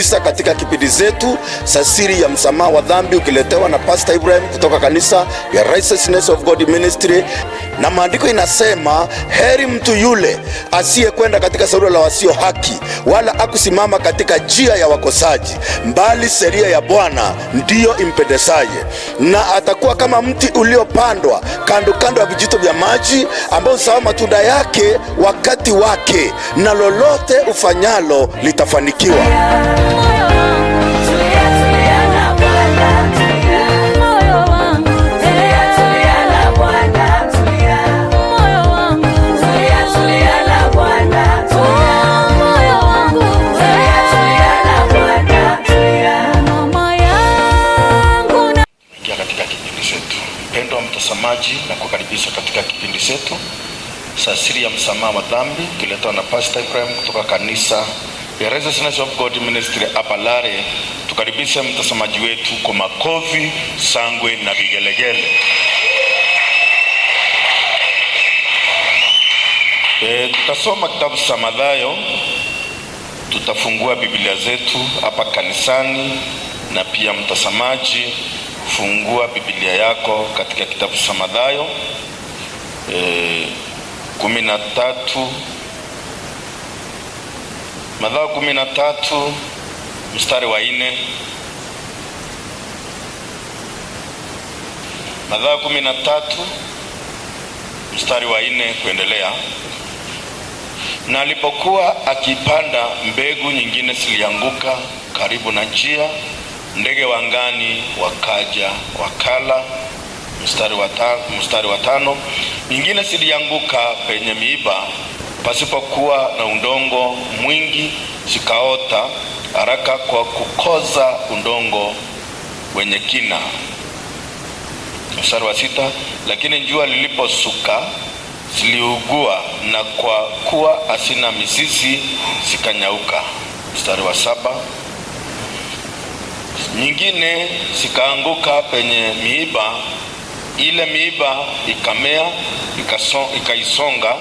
Kukaribisha katika kipindi zetu za siri ya msamaha wa dhambi, ukiletewa na Pastor Ibrahim kutoka kanisa ya Righteousness of God Ministry. Na maandiko inasema heri mtu yule asiyekwenda katika shauri la wasio haki, wala akusimama katika njia ya wakosaji, bali sheria ya Bwana ndiyo impendezaye, na atakuwa kama mti uliopandwa kando kando ya vijito vya maji, ambao huzaa matunda yake wakati wake, na lolote ufanyalo litafanikiwa. Moyo wangu Tulia, tulia na Bwana, tulia. Moyo wangu Tulia, tulia na Bwana, tulia. Moyo wangu Tulia, tulia na Bwana, tulia. Moyo wangu Tulia, tulia na Bwana, tulia. Mama yangu na Ingia katika kipindi chetu. Mpendwa mtazamaji, na kukaribisha katika kipindi chetu cha siri ya msamaha wa dhambi kiletwa na Pastor Ibrahim kutoka kanisa ya Righteousness of God Ministry hapa Lare. Tukaribishe mtazamaji wetu kwa makofi, shangwe na vigelegele. Tutasoma kitabu cha Mathayo. Tutafungua Biblia zetu hapa kanisani, na pia mtazamaji, fungua Biblia yako katika kitabu cha Mathayo 13, Mathayo 13 mstari wa 4. Mathayo 13 mstari wa 4 kuendelea. Na alipokuwa akipanda, mbegu nyingine zilianguka karibu na njia, ndege wa angani wakaja wakala. Mstari wa 5, nyingine zilianguka penye miiba pasipokuwa na udongo mwingi, zikaota haraka kwa kukosa udongo wenye kina. Mstari wa 6, lakini jua liliposuka ziliugua, na kwa kuwa hazina mizizi zikanyauka. Mstari wa 7, nyingine zikaanguka penye miiba, ile miiba ikamea ikaisonga.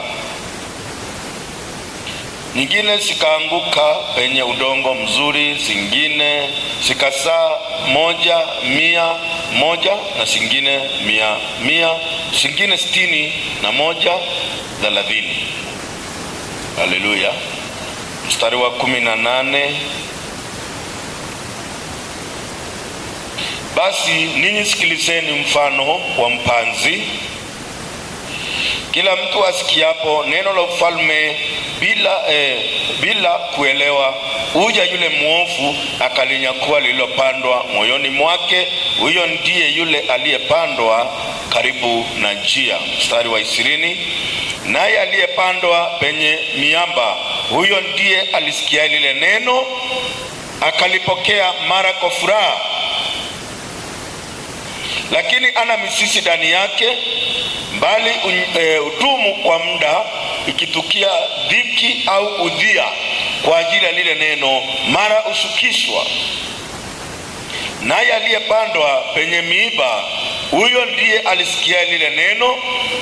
Nyingine zikaanguka penye udongo mzuri, zingine zikazaa 1 100, na zingine 100 100, zingine 61 30. Haleluya. Mstari wa 18, basi ninyi sikilizeni mfano wa mpanzi. Kila mtu asikiapo neno la ufalme bila kuelewa, huja yule mwovu akalinyakua lililopandwa moyoni mwake. Huyo ndiye yule aliyepandwa karibu na njia. Mstari wa 20, naye aliyepandwa penye miamba, huyo ndiye alisikia lile neno akalipokea mara kwa furaha, lakini ana mizizi ndani yake, bali udumu kwa muda, ikitukia dhiki au udhia kwa ajili ya lile neno, mara usukishwa. Naye aliyepandwa penye miiba, huyo ndiye alisikia lile neno,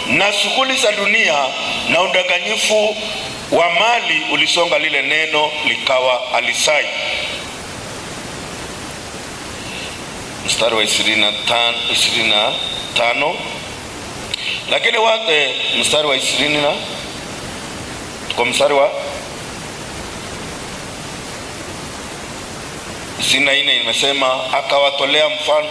na shughuli za dunia na udanganyifu wa mali ulisonga lile neno, likawa alisai. Mstari wa 25, lakini mstari wa 20 na kwa mstari wa 24 imesema akawatolea mfano,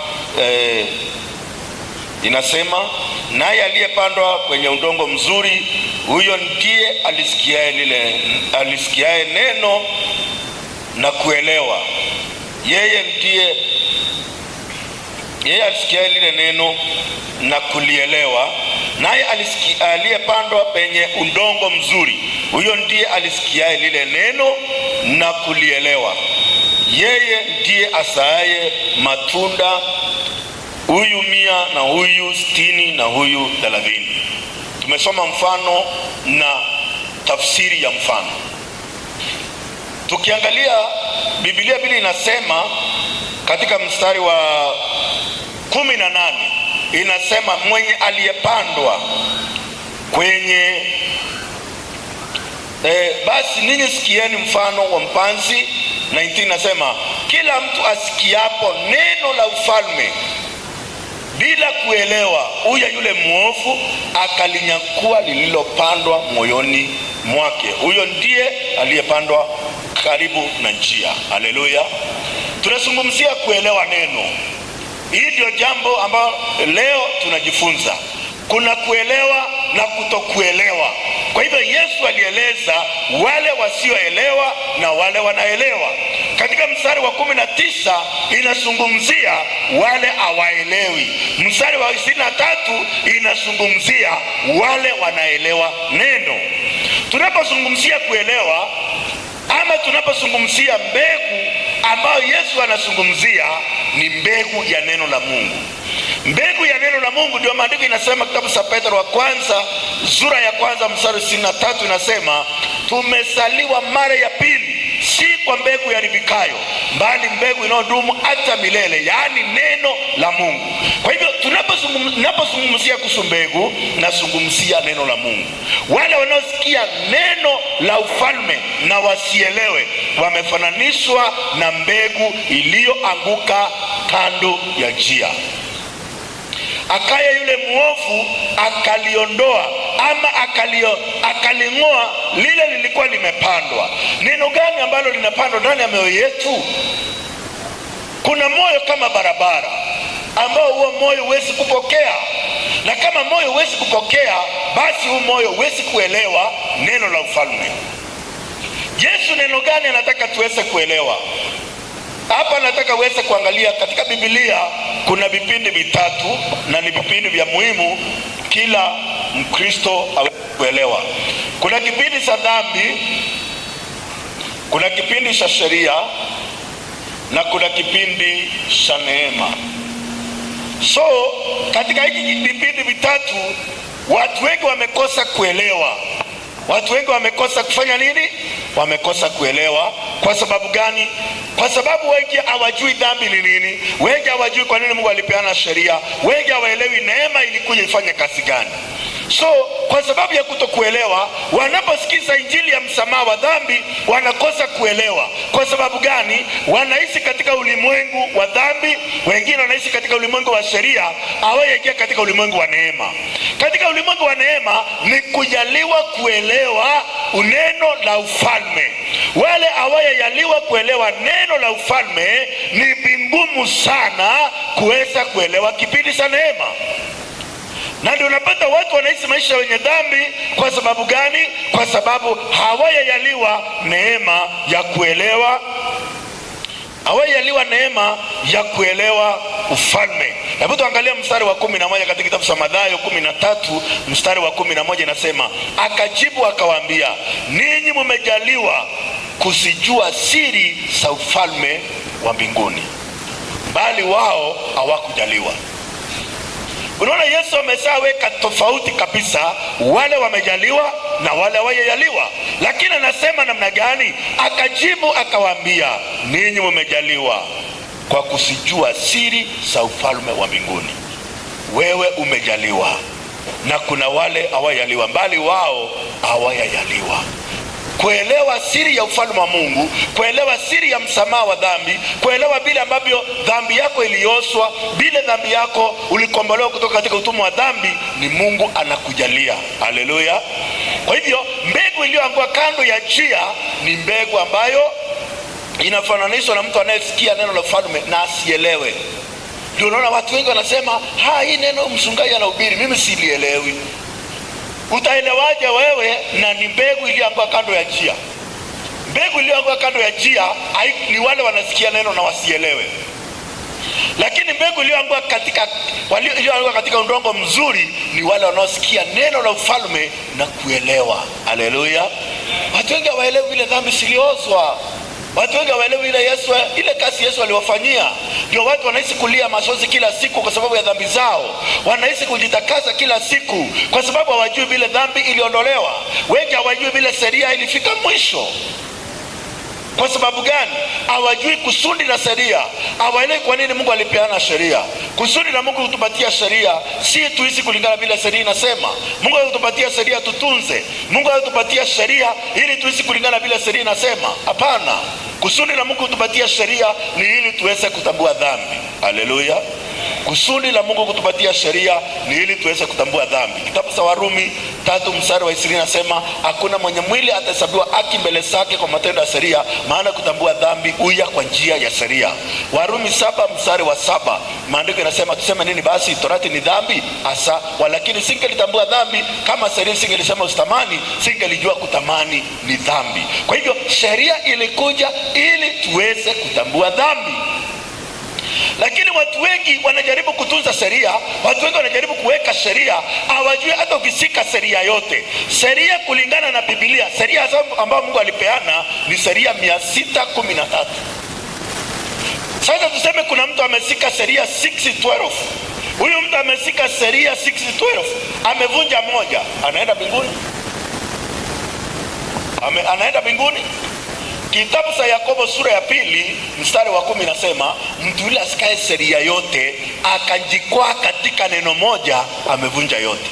inasema naye aliyepandwa kwenye udongo mzuri, huyo ndiye alisikiaye neno na kuelewa. Yeye alisikiaye lile neno na kulielewa. Naye aliyepandwa penye udongo mzuri, huyo ndiye alisikiaye lile neno na kulielewa. Yeye ndiye asaaye matunda, huyu 100 na huyu 60 na huyu 30. Tumesoma mfano na tafsiri ya mfano. Tukiangalia Biblia vile inasema katika mstari wa 18, inasema mwenye aliyepandwa kwenye Basi ninyi sikieni mfano wa mpanzi. 19 nasema, kila mtu asikiapo neno la ufalme bila kuelewa, huyo yule mwovu akalinyakua lililopandwa moyoni mwake. Huyo ndiye aliyepandwa karibu na njia. Haleluya! Tunazungumzia kuelewa neno. Hii ndio jambo ambalo leo tunajifunza. Kuna kuelewa na kutokuelewa. Kwa hivyo Yesu alieleza wale wasioelewa na wale wanaelewa. Katika mstari wa 19 inazungumzia wale hawaelewi. Mstari wa 23 inazungumzia wale wanaelewa neno. Tunapozungumzia kuelewa ama tunapozungumzia mbegu ambayo Yesu anazungumzia ni mbegu ya neno la Mungu. Mbegu ya neno la Mungu ndio maandiko inasema, kitabu cha Petro wa kwanza sura ya kwanza mstari 63 inasema, tumezaliwa mara ya pili, si kwa mbegu iharibikayo, bali mbegu inayodumu hata milele, yaani neno la Mungu. Kwa hivyo tunapozungumzia kuhusu mbegu, nazungumzia neno la Mungu. Wale wanaosikia neno la ufalme na wasielewe, wamefananishwa na mbegu iliyoanguka kando ya njia. Akaya yule mwovu akaliondoa ama akaling'oa lile lilikuwa limepandwa. Neno gani ambalo linapandwa ndani ya mioyo yetu? Kuna moyo kama barabara ambao huo moyo huwezi kupokea, na kama moyo huwezi kupokea, basi huu moyo huwezi kuelewa neno la ufalme. Yesu neno gani anataka tuweze kuelewa? Hapa nataka uweze kuangalia katika Biblia kuna vipindi vitatu na ni vipindi vya muhimu kila Mkristo aweze kuelewa. Kuna kipindi cha dhambi, kuna kipindi cha sheria na kuna kipindi cha neema. So katika hiki vipindi vitatu watu wengi wamekosa kuelewa. Watu wengi wamekosa kufanya nini? Wamekosa kuelewa. Kwa sababu gani? Kwa sababu wengi hawajui dhambi ni nini, wengi hawajui kwa nini Mungu alipeana sheria, wengi hawaelewi neema ilikuja ifanye kazi gani. So kwa sababu ya kutokuelewa, wanaposikiza injili ya msamaha wa dhambi wanakosa kuelewa. Kwa sababu gani? Wanaishi katika ulimwengu wa dhambi, wengine wanaishi katika ulimwengu wa sheria, hawajaingia katika ulimwengu wa neema. Katika ulimwengu wa neema ni kujaliwa kuelewa neno la ufalme. Wale hawajajaliwa kuelewa neno la ufalme, ni vigumu sana kuweza kuelewa kipindi cha neema. Na ndio unapata watu wanaishi maisha wenye dhambi. Kwa sababu gani? Kwa sababu hawajajaliwa neema ya kuelewa, hawajajaliwa neema ya kuelewa ufalme. Hebu tuangalie mstari wa 11 katika kitabu cha Mathayo 13 mstari wa 11 inasema, akajibu akawaambia, ninyi mmejaliwa kuzijua siri za ufalme wa mbinguni, bali wao hawakujaliwa. Unaona, Yesu ameshaweka tofauti kabisa, wale wamejaliwa na wale hawajajaliwa. Lakini anasema namna gani? Akajibu akawaambia, ninyi mmejaliwa kwa kuzijua siri za ufalme wa mbinguni. Wewe umejaliwa, na kuna wale hawajaliwa, bali wao hawajajaliwa. Kuelewa siri ya ufalme wa Mungu, kuelewa siri ya msamaha wa dhambi, kuelewa vile ambavyo dhambi yako ilioswa, vile dhambi yako ulikombolewa kutoka katika utumwa wa dhambi, ni Mungu anakujalia. Haleluya! Kwa hivyo mbegu iliyoanguka kando ya njia ni mbegu ambayo inafananishwa na mtu anayesikia neno la ufalme na asielewe. Ndio unaona watu wengi wanasema, ha, hii neno mchungaji anahubiri mimi silielewi. Utaelewaje wewe na ni mbegu iliyoanguka kando ya njia? Mbegu iliyoanguka kando ya njia ni wale wanasikia neno na wasielewe. Lakini mbegu iliyoanguka katika udongo mzuri ni wale wanaosikia neno la ufalme na kuelewa. Haleluya! Watu wengi hawaelewi vile dhambi ziliozwa. Watu wengi hawaelewi ile kazi Yesu aliwafanyia. Ndio watu wanaishi kulia machozi kila siku kwa sababu ya dhambi zao. Wanaishi kujitakasa kila siku kwa sababu hawajui vile dhambi iliondolewa. Wengi hawajui vile sheria ilifika mwisho. Kwa sababu gani? Hawajui kusudi la sheria, hawaelewi kwa nini Mungu alipeana sheria. Kusudi la Mungu kutupatia sheria si tuishi kulingana vile sheria inasema. Mungu alitupatia sheria tutunze. Mungu alitupatia sheria ili tuishi kulingana vile sheria inasema. Hapana, kusudi la Mungu kutupatia sheria ni ili tuweze kutambua dhambi. Haleluya! Kusudi la Mungu kutupatia sheria ni ili tuweze kutambua dhambi. Kitabu cha Warumi 3 mstari wa 20 nasema hakuna mwenye mwili atahesabiwa haki mbele zake kwa matendo ya sheria, maana kutambua dhambi huja kwa njia ya sheria. Warumi 7 mstari wa 7 maandiko inasema tuseme nini basi? Torati ni dhambi? Hasa! Walakini singelitambua dhambi kama sheria singelisema usitamani, singelijua kutamani ni dhambi. Kwa hivyo sheria ilikuja ili tuweze kutambua dhambi. Lakini watu wengi wanajaribu kutunza sheria, watu wengi wanajaribu kuweka sheria, hawajui hata ukishika sheria yote. Sheria kulingana na Biblia, sheria ambayo Mungu alipeana ni sheria 613. Sasa tuseme kuna mtu ameshika sheria 612. Huyu mtu ameshika sheria 612, amevunja moja, anaenda mbinguni? Anaenda mbinguni? Kitabu cha Yakobo sura ya 2 mstari wa 10 nasema mtu yule asikae sheria yote akajikwaa katika neno moja amevunja yote.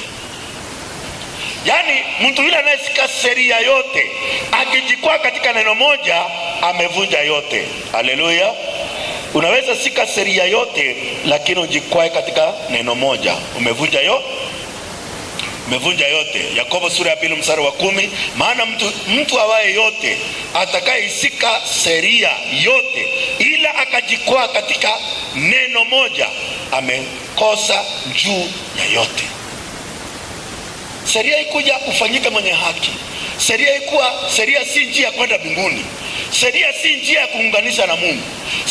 Yaani mtu yule anayeshika sheria yote akijikwaa katika neno moja amevunja yote. Haleluya! Unaweza shika sheria yote lakini ujikwae katika neno moja, umevunja yo umevunja yote. Yakobo sura ya 2 mstari wa 10, maana mtu awaye yote atakayeishika sheria yote ila akajikwaa katika neno moja amekosa juu ya yote. Sheria ikuja ufanyike mwenye haki. Sheria ikuwa, sheria si njia ya kwenda mbinguni. Sheria si njia ya kuunganisha na Mungu.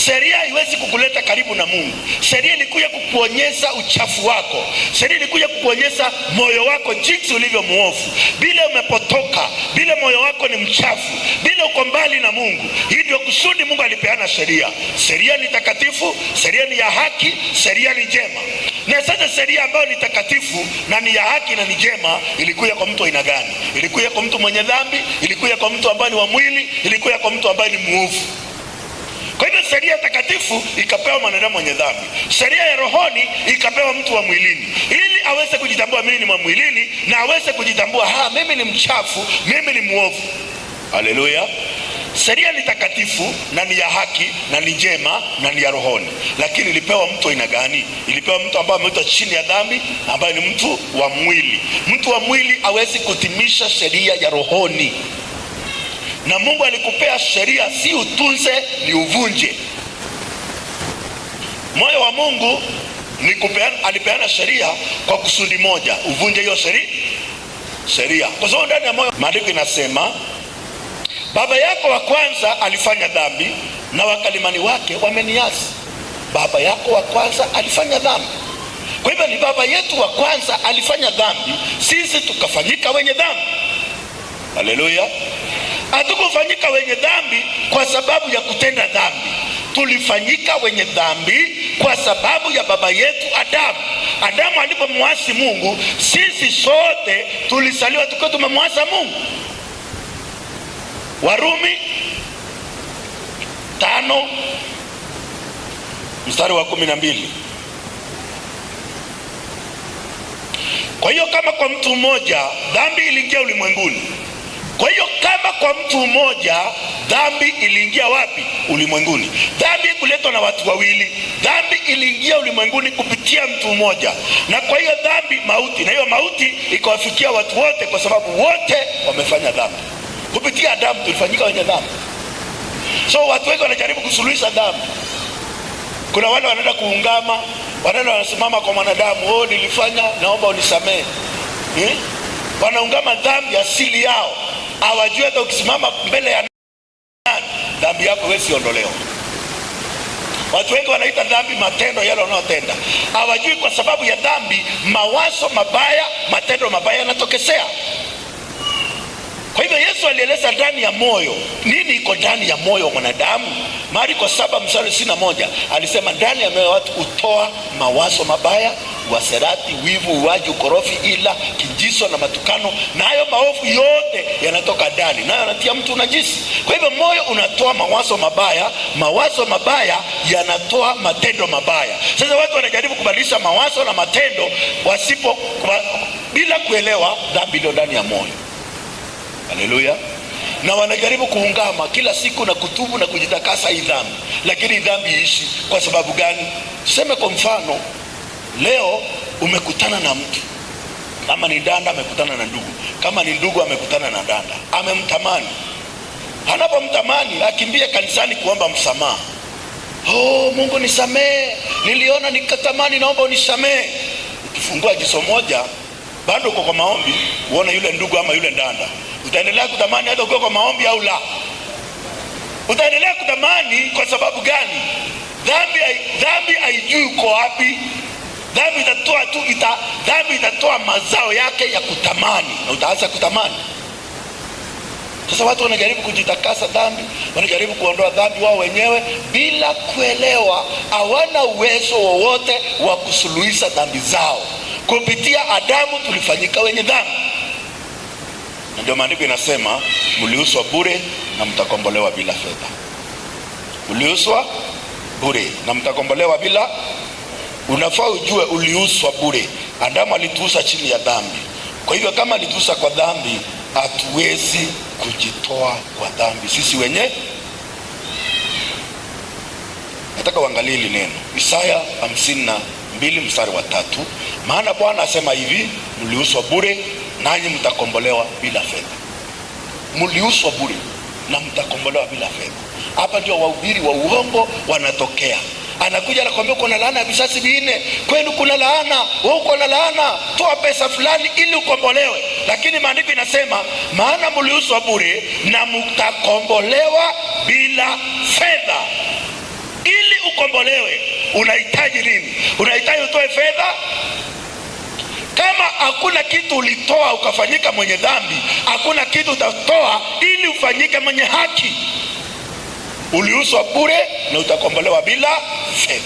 Sheria haiwezi kukuleta karibu na Mungu. Sheria ilikuja kukuonyesha uchafu wako. Sheria ilikuja kukuonyesha moyo wako jinsi ulivyo muovu, vile umepotoka, vile moyo wako ni mchafu, vile uko mbali na Mungu. Hii ndio kusudi Mungu alipeana sheria. Sheria ni takatifu, sheria ni ya haki, sheria ni njema. Na sasa sheria ambayo ni takatifu na ni ya haki na ni njema ilikuja kwa mtu aina gani? Ilikuja kwa mtu mwenye dhambi, ilikuja kwa mtu ambaye ni wa mwili, ilikuja kwa mtu ambaye ni muovu. Kwa hivyo sheria takatifu ikapewa mwanadamu mwenye dhambi, sheria ya rohoni ikapewa mtu wa mwilini, ili aweze kujitambua mimi ni wa mwilini, na aweze kujitambua ha, mimi ni mchafu, mimi ni muovu. Haleluya! Sheria ni takatifu na ni ya haki na ni njema na ni ya rohoni, lakini ilipewa mtu aina gani? Ilipewa mtu ambaye ameitwa chini ya dhambi, ambaye ni mtu wa mwili. Mtu wa mwili hawezi kutimisha sheria ya rohoni, na Mungu alikupea sheria si utunze, ni uvunje. Moyo wa Mungu ni kupeana, alipeana sheria kwa kusudi moja, uvunje hiyo sheria, kwa sababu ndani ya moyo maandiko inasema baba yako wa kwanza alifanya dhambi na wakalimani wake wameniasi. Baba yako wa kwanza alifanya dhambi. Kwa hivyo ni baba yetu wa kwanza alifanya dhambi, sisi tukafanyika wenye dhambi. Haleluya! Hatukufanyika wenye dhambi kwa sababu ya kutenda dhambi, tulifanyika wenye dhambi kwa sababu ya baba yetu Adamu. Adamu alipomwasi Mungu, sisi sote tulisaliwa tukiwa tumemwasa Mungu. Warumi 5 mstari wa 12. Kwa hiyo kama kwa mtu mmoja dhambi iliingia ulimwenguni. Kwa hiyo kama kwa mtu mmoja dhambi iliingia wapi? Ulimwenguni. Dhambi kuletwa na watu wawili, dhambi iliingia ulimwenguni kupitia mtu mmoja, na kwa hiyo dhambi mauti, na hiyo mauti ikawafikia watu wote, kwa sababu wote wamefanya dhambi. Kupitia Adamu tulifanyika wenye dhambi. So watu wengi wanajaribu kusuluhisha dhambi. Kuna wale wanaenda kuungama, wanaenda wanasimama kwa mwanadamu, oh, nilifanya, naomba unisamehe, eh? Wanaungama dhambi asili yao, hawajui hata ukisimama mbele ya nani, dhambi yako haiwezi ondolewa. Watu wengi wanaita dhambi matendo yale wanayotenda, hawajui kwa sababu ya dhambi mawazo mabaya, matendo mabaya yanatokezea. Kwa hivyo Yesu alieleza ndani ya moyo nini iko ndani ya moyo wa mwanadamu. Marko 7 mstari 61 alisema ndani ya moyo wa watu hutoa mawazo mabaya, uasherati, wivu, uuaji, ukorofi, ila, kijiso na matukano, na hayo maovu yote yanatoka ndani, nayo yanatia mtu unajisi. Kwa hivyo moyo unatoa mawazo mabaya, mawazo mabaya yanatoa matendo mabaya. Sasa watu wanajaribu kubadilisha mawazo na matendo wasipo bila kuelewa dhambi iliyo ndani ya moyo. Haleluya! Na wanajaribu kuungama kila siku na kutubu na kujitakasa hii dhambi, lakini dhambi iishi. Kwa sababu gani? Tuseme kwa mfano, leo umekutana na mtu, kama ni dada amekutana na ndugu, kama ni ndugu amekutana na dada, amemtamani. Anapomtamani akimbie kanisani kuomba msamaha. "Oh, Mungu nisamee, niliona nikatamani, naomba unisamee." Ukifungua jicho moja bado uko kwa maombi, uone yule ndugu ama yule dada, utaendelea kutamani hata ukiwa kwa maombi au la? Utaendelea kutamani kwa sababu gani? Dhambi haijui uko wapi. Dhambi itatoa tu ita, dhambi itatoa mazao yake ya kutamani na utaanza kutamani. Sasa watu wanajaribu kujitakasa dhambi, wanajaribu kuondoa dhambi wao wenyewe bila kuelewa, hawana uwezo wowote wa kusuluhisha dhambi zao. Kupitia Adamu tulifanyika wenye dhambi, na ndio maandiko inasema mliuzwa bure na mtakombolewa bila fedha. Mliuzwa bure na mtakombolewa bila. Unafaa ujue uliuzwa bure. Adamu alituuza chini ya dhambi. Kwa hivyo kama alituuza kwa dhambi, hatuwezi kujitoa kwa dhambi sisi wenyewe. Nataka uangalie hili neno, Isaya 52 mstari wa 3, maana Bwana asema hivi, mliuzwa bure nanyi mtakombolewa bila fedha. Mliuzwa bure na mtakombolewa bila fedha. Hapa ndio wahubiri wa uongo wanatokea. Anakuja anakwambia kuna laana ya vizazi vinne, kwenu kuna laana, wewe uko na laana, toa pesa fulani ili ukombolewe. Lakini maandiko inasema maana mliuzwa bure na mtakombolewa bila fedha. Ili ukombolewe unahitaji nini? Unahitaji utoe fedha? Kama hakuna kitu ulitoa ukafanyika mwenye dhambi, hakuna kitu utatoa ili ufanyike mwenye haki. Uliuzwa bure na utakombolewa bila fedha.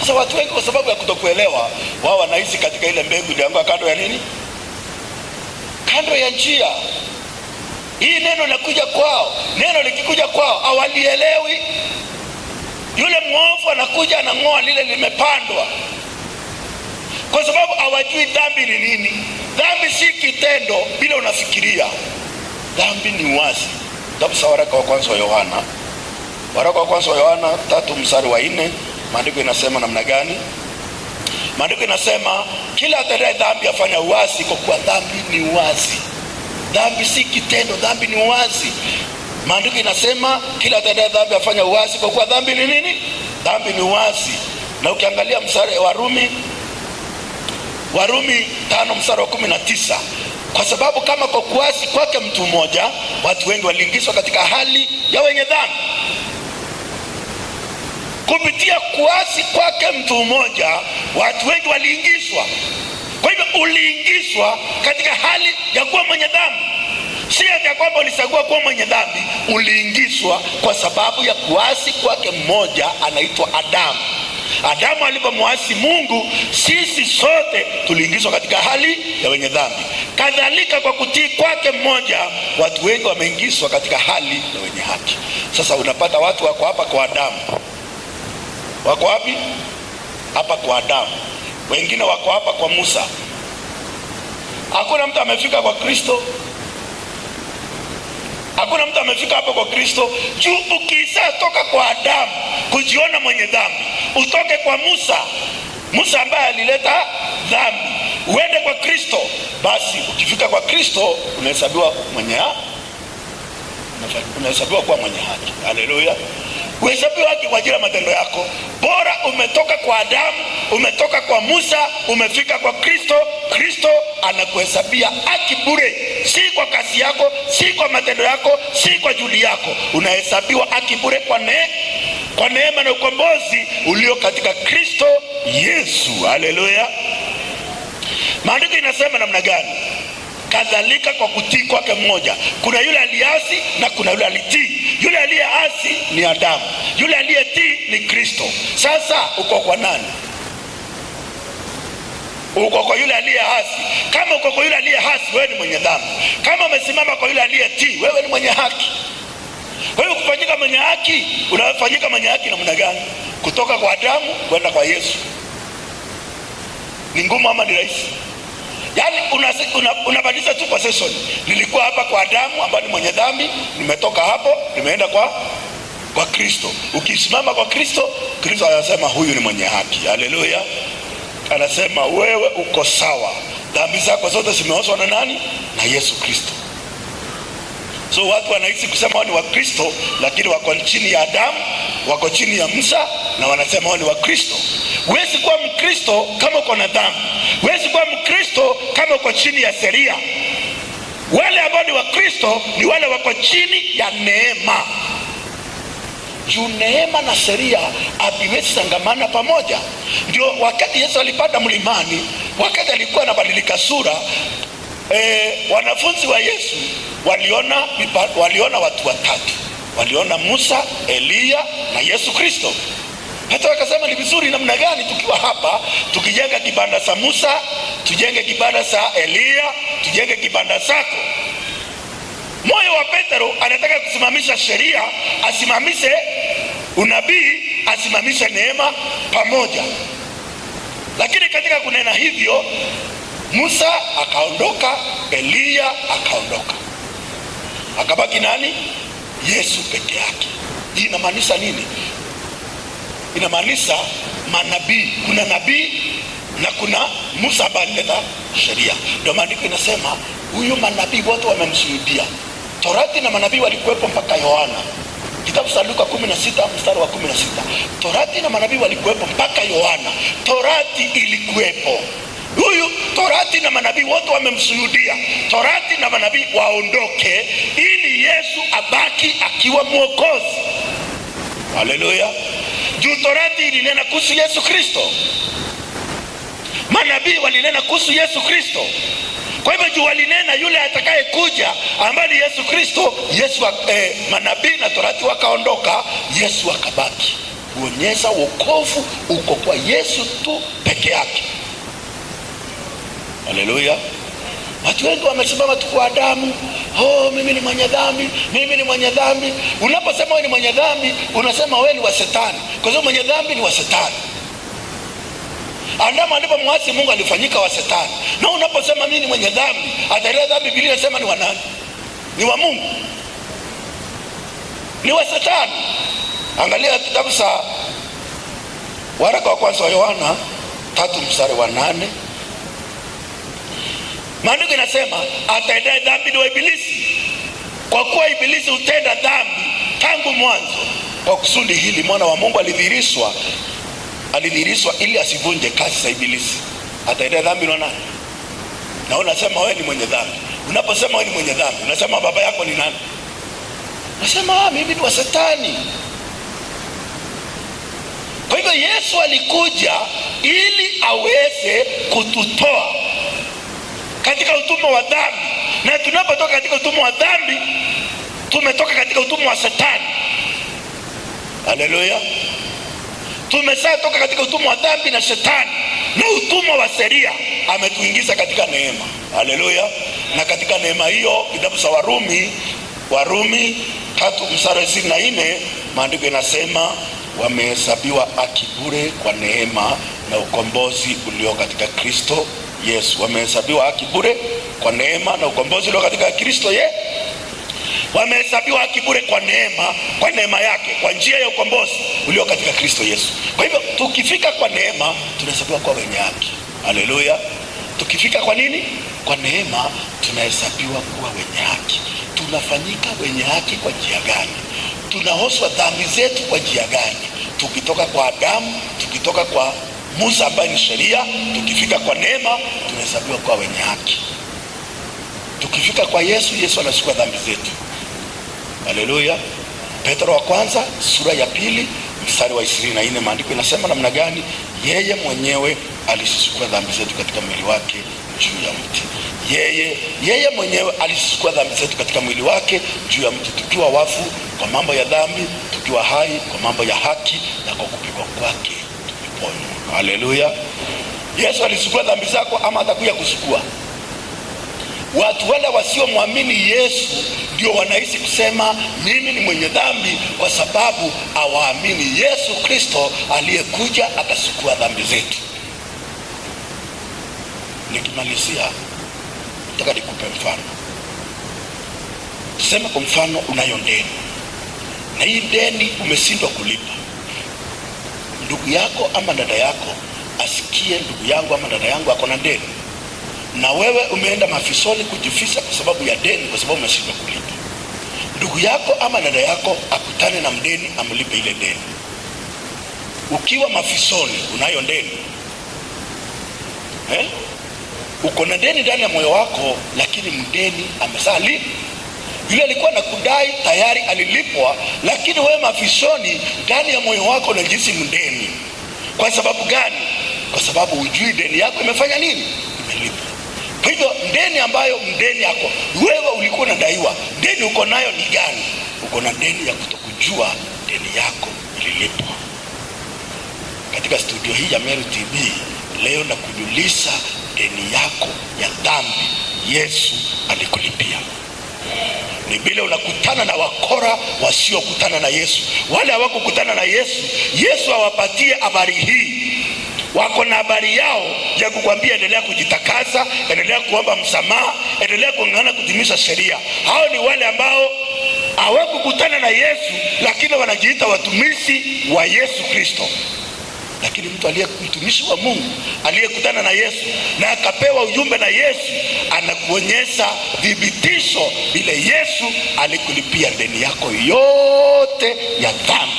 Sasa watu wengi kwa sababu ya kutokuelewa, wao wanaishi katika ile mbegu ilianguka kando ya nini? Kando ya njia. Hii neno linakuja kwao, neno likikuja kwao hawalielewi. Yule mwovu anakuja anang'oa lile limepandwa, kwa sababu hawajui dhambi ni nini. Dhambi si kitendo bila unafikiria, dhambi ni wazi. Kitabu cha waraka wa kwanza wa Yohana, waraka wa kwanza wa Yohana 3 mstari wa 4, maandiko inasema namna gani? Maandiko inasema kila atendaye dhambi afanya uasi, kwa kuwa dhambi ni uasi. Dhambi si kitendo, dhambi ni uasi. Maandiko inasema kila atendaye dhambi afanya uasi, kwa kuwa dhambi ni nini? Dhambi ni uasi. Na ukiangalia mstari Warumi, Warumi 5 mstari wa 19, kwa sababu kama kwa kuasi kwake mtu mmoja watu wengi waliingizwa katika hali ya wenye dhambi. Kupitia kuasi kwake mtu mmoja watu wengi waliingizwa. Kwa hivyo uliingizwa katika hali ya kuwa mwenye dhambi, si ati ya kwamba ulichagua kuwa mwenye dhambi. Uliingizwa kwa sababu ya kuasi kwake mmoja anaitwa Adamu. Adamu alipomwasi Mungu, sisi sote tuliingizwa katika hali ya wenye dhambi. Kadhalika kwa kutii kwake mmoja, watu wengi wameingizwa katika hali ya wenye haki. Sasa unapata watu wako hapa kwa Adamu, wako wapi? Hapa kwa Adamu, wengine wako hapa kwa Musa. Hakuna mtu amefika kwa Kristo. Hakuna mtu amefika hapa kwa Kristo. Juu ukisha toka kwa Adamu kujiona mwenye dhambi, utoke kwa Musa, Musa ambaye alileta dhambi, uende kwa Kristo, basi ukifika kwa Kristo unahesabiwa kuwa mwenye haki. Haleluya! Uhesabiwa haki kwa ajili ya matendo yako. Bora umetoka kwa Adamu, umetoka kwa Musa, umefika kwa Kristo. Kristo anakuhesabia haki bure, si kwa kazi yako, si kwa matendo yako, si kwa juhudi yako. Unahesabiwa haki bure kwa neema na ukombozi ulio katika Kristo Yesu. Haleluya! Maandiko inasema namna gani? Kadhalika kwa kutii kwake mmoja. Kuna yule aliasi na kuna yule alitii. Yule aliyeasi ni Adamu, yule aliyetii ni Kristo. Sasa uko kwa nani? Uko kwa yule aliyeasi. Kama uko kwa yule aliyehasi, wewe ni mwenye dhambi. Kama umesimama kwa yule aliyetii, wewe ni mwenye haki. Kwa hiyo kufanyika mwenye haki, unafanyika mwenye haki namna gani? Kutoka kwa Adamu kwenda kwa Yesu. Ni ngumu ama ni rahisi? Yaani unabadilisha tu position. Nilikuwa hapa kwa Adamu ambaye ni mwenye dhambi, nimetoka hapo nimeenda kwa Kristo. Ukisimama kwa Kristo, Kristo anasema huyu ni mwenye haki. Haleluya! Anasema wewe uko sawa, dhambi zako zote zimeoshwa na nani? Na Yesu Kristo. So watu wanahisi kusema wao ni Wakristo, lakini wako chini ya Adamu, wako chini ya Musa na wanasema wao ni Wakristo. Huwezi kuwa Mkristo kama uko na dhambi. Huwezi kuwa Mkristo kama uko chini ya sheria. Wale ambao ni Wakristo ni wale wako chini ya neema. Juu neema na sheria haviwezi sangamana pamoja. Ndio wakati Yesu alipanda mlimani, wakati alikuwa anabadilika sura, wanafunzi wa Yesu waliona watu watatu, waliona Musa, Eliya na Yesu Kristo. Hata wakasema ni vizuri namna gani tukiwa hapa tukijenga kibanda cha Musa, tujenge kibanda cha Eliya, tujenge kibanda chako. Moyo wa Petro anataka kusimamisha sheria, asimamishe unabii, asimamishe neema pamoja. Lakini katika kunena hivyo, Musa akaondoka, Eliya akaondoka, akabaki nani? Yesu peke yake. Hii inamaanisha nini? Inamaanisha manabii, kuna nabii na kuna Musa ambaye alileta sheria. Ndio maandiko inasema huyu manabii wote wamemshuhudia. Torati na manabii walikuwepo mpaka Yohana. Kitabu cha Luka 16 mstari wa 16. Torati na manabii walikuwepo mpaka Yohana. Torati ilikuwepo. Huyu torati na manabii wote wamemshuhudia. Torati na manabii waondoke ili Yesu abaki akiwa Mwokozi. Haleluya! Juu torati ilinena kuhusu Yesu Kristo, manabii walinena kuhusu Yesu Kristo. Kwa hivyo juu walinena yule atakayekuja ambaye ni Yesu Kristo, manabii na torati wakaondoka, Yesu akabaki kuonyesha wokovu uko kwa Yesu tu peke yake. Haleluya! Watu wengi wamesimama tu kwa Adamu. Oh, mimi ni mwenye dhambi, mimi ni mwenye dhambi. Unaposema wewe ni mwenye dhambi, unasema wewe ni wa Shetani, kwa sababu mwenye dhambi ni wa Shetani. Adamu alipomwasi Mungu alifanyika wa Shetani. Na unaposema mimi ni mwenye dhambi, ataelewa dhambi Biblia inasema ni wa nani? Ni wa Mungu, ni wa Shetani. Angalia kitabu cha waraka wa kwanza wa Yohana 3 mstari wa 8. Maandiko inasema atendaye dhambi ni wa Ibilisi, kwa kuwa Ibilisi hutenda dhambi tangu mwanzo. Kwa kusudi hili mwana wa Mungu alidhihirishwa ili asivunje kazi za Ibilisi. Atendaye dhambi ni wa nani? Na unasema wewe ni mwenye dhambi. Unaposema wewe ni mwenye dhambi, unasema baba yako ni nani? Unasema mimi ni wa Shetani. Kwa hivyo Yesu alikuja ili aweze kututoa katika utumwa wa dhambi, na tunapotoka katika utumwa wa dhambi tumetoka katika utumwa wa Shetani. Haleluya! Tumeshatoka katika utumwa wa dhambi na Shetani na utumwa wa sheria, ametuingiza katika neema. Haleluya! Na katika neema hiyo, kitabu cha Warumi 3 mstari wa 24, maandiko inasema wamehesabiwa haki bure kwa neema na ukombozi ulio katika Kristo Yesu. Wamehesabiwa haki bure kwa neema na ukombozi ulio katika Kristo Yesu. Wamehesabiwa haki bure kwa neema, kwa neema yake, kwa njia ya ukombozi ulio katika Kristo Yesu. Kwa hivyo tukifika kwa neema tunahesabiwa kuwa wenye haki. Haleluya! Tukifika kwa nini? Kwa neema tunahesabiwa kuwa wenye haki. Tunafanyika wenye haki kwa njia gani? Tunaoshwa dhambi zetu kwa njia gani? Tukitoka kwa Adamu, tukitoka kwa Musa ambaye ni sheria, tukifika kwa neema tunahesabiwa kuwa wenye haki. Tukifika kwa Yesu, Yesu anachukua dhambi zetu. Haleluya. Petro wa kwanza sura ya 2 mstari wa 24, maandiko inasema namna gani? Yeye mwenyewe alizichukua dhambi zetu katika mwili wake juu ya mti. Yeye mwenyewe alizichukua dhambi zetu katika mwili wake juu ya mti, tukiwa wafu kwa mambo ya dhambi, tukiwa hai kwa mambo ya haki, na kwa kupigwa kwake tumeponywa. Haleluya! Yesu alichukua dhambi zako ama atakuja kuchukua? Watu wale wasiomwamini Yesu ndio wanahisi kusema mimi ni mwenye dhambi, kwa sababu hawaamini Yesu Kristo aliyekuja akachukua dhambi zetu. Nikimalizia, nataka nikupe mfano. Tuseme kwa mfano, unayo deni na hii deni umeshindwa kulipa. Ndugu yako ama dada yako asikie ndugu yangu ama dada yangu ako na deni, na wewe umeenda mafisoni kujifisa kwa sababu ya deni, kwa sababu umeshindwa kulipa. Ndugu yako ama dada yako akutane na mdeni amlipe ile deni. Ukiwa mafisoni unayo deni eh? Uko na deni ndani ya moyo wako, lakini mdeni amesali. Yule alikuwa na kudai tayari alilipwa, lakini wewe mafisoni ndani ya moyo wako unajihisi mdeni. Kwa sababu gani? Kwa sababu hujui deni yako imefanya nini, imelipwa. Kwa hivyo deni ambayo mdeni yako wewe ulikuwa unadaiwa, deni uko nayo ni gani? Uko na deni ya kutokujua deni yako ililipwa. Katika studio hii ya Meru TV leo nakujulisha deni yako ya dhambi Yesu alikulipia. Ni vile unakutana na wakora wasiokutana na Yesu. Wale hawakukutana na Yesu, Yesu awapatie habari hii. Wako na habari yao ya kukwambia endelea kujitakasa, endelea kuomba msamaha, endelea kung'ang'ana kutimiza sheria. Hao ni wale ambao hawakukutana na Yesu, lakini wanajiita watumishi wa Yesu Kristo. Lakini mtu aliye mtumishi wa Mungu aliyekutana na Yesu na akapewa ujumbe na Yesu, anakuonyesha thibitisho vile Yesu alikulipia deni yako yote ya dhambi.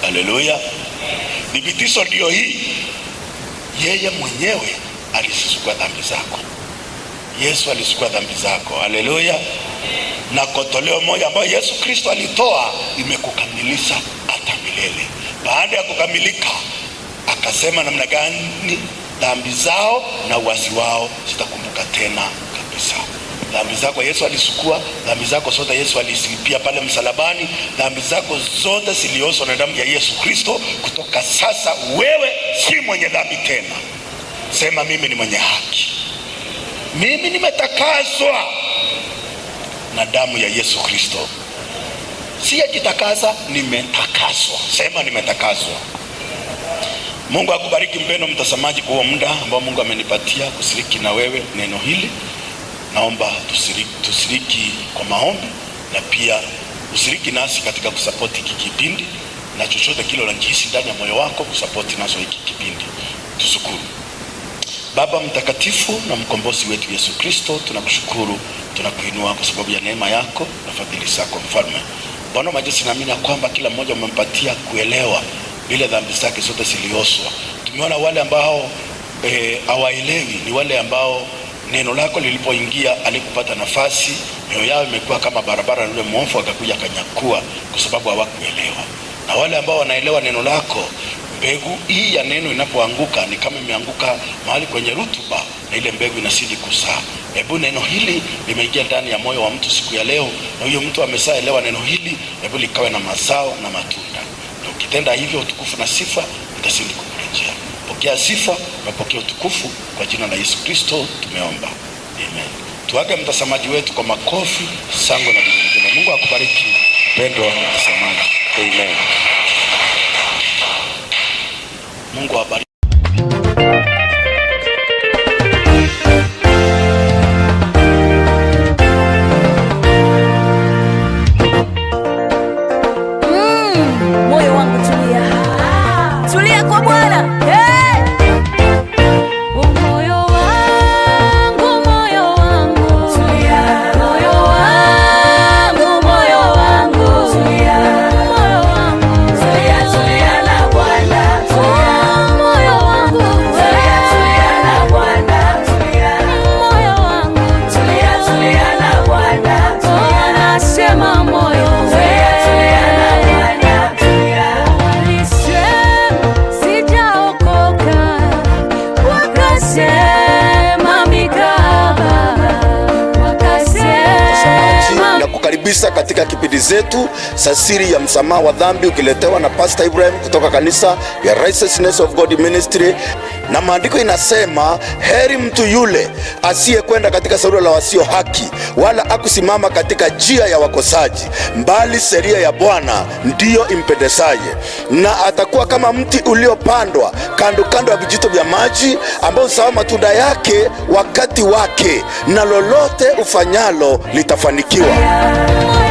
Haleluya! Thibitisho ndio hii, yeye mwenyewe alizichukua dhambi zako. Yesu alichukua dhambi zako. Haleluya! Na kwa toleo moja ambayo Yesu Kristo alitoa imekukamilisha hata milele. Baada ya kukamilika, akasema namna gani? Dhambi zao na uasi wao sitakumbuka tena kabisa. Dhambi zako Yesu alisukua, dhambi zako zote Yesu alizilipia pale msalabani. Dhambi zako zote zilioshwa na damu ya Yesu Kristo. Kutoka sasa wewe si mwenye dhambi tena. Sema, mimi ni mwenye haki, mimi nimetakaswa na damu ya Yesu Kristo. Sijajitakasa, nimetakaswa. Sema, nimetakaswa. Mungu akubariki mpendo mtazamaji, kwa huo muda ambao Mungu amenipatia kushiriki na wewe neno hili. Naomba tushiriki kwa maombi na pia ushiriki nasi katika kusapoti hiki kipindi na chochote kile unajihisi ndani ya moyo wako kusapoti nazo hiki kipindi. Tushukuru. Baba mtakatifu na mkombozi wetu Yesu Kristo, tunakushukuru, tunakuinua kwa sababu ya neema yako na fadhili zako mfalme. Bwana majeshi, naamini ya kwamba kila mmoja umempatia kuelewa vile dhambi zake zote zilioswa. Tumeona wale ambao hawaelewi ni wale ambao neno lako lilipoingia alikupata nafasi, mioyo yao imekuwa kama barabara, na yule mwovu akakuja akanyakua, kwa sababu hawakuelewa. Na wale ambao wanaelewa neno lako, mbegu hii ya neno inapoanguka ni kama imeanguka mahali kwenye rutuba, na ile mbegu inazidi kuzaa. Hebu neno hili limeingia ndani ya moyo wa mtu siku ya leo, na huyo mtu ameshaelewa neno hili, hebu likawe na mazao na matunda. Na ukitenda hivyo, utukufu na sifa utazidi kukurejea. Pokea sifa na pokea utukufu kwa jina la Yesu Kristo tumeomba, amen. Tuage mtazamaji wetu kwa makofi, shangwe na vigelegele. Mungu akubariki mpendwa mtazamaji, amen. Mungu awabariki. Moyo wangu tulia, tulia kwa Bwana. Hey! Moyo wangu, moyo wangu, Tulia. Moyo wangu, moyo wangu, Tulia. Moyo wangu, Tulia, tulia na Bwana, tulia. Oh, moyo kipindi zetu za siri ya msamaha wa dhambi, ukiletewa na Pastor Ibrahim kutoka kanisa ya Righteousness of God Ministry. Na maandiko inasema heri mtu yule asiyekwenda katika shauri la wasio haki, wala akusimama katika njia ya wakosaji, bali sheria ya Bwana ndiyo impendezaye, na atakuwa kama mti uliopandwa kando kando ya vijito vya maji, ambao huzaa matunda yake wakati wake, na lolote ufanyalo litafanikiwa. Moyo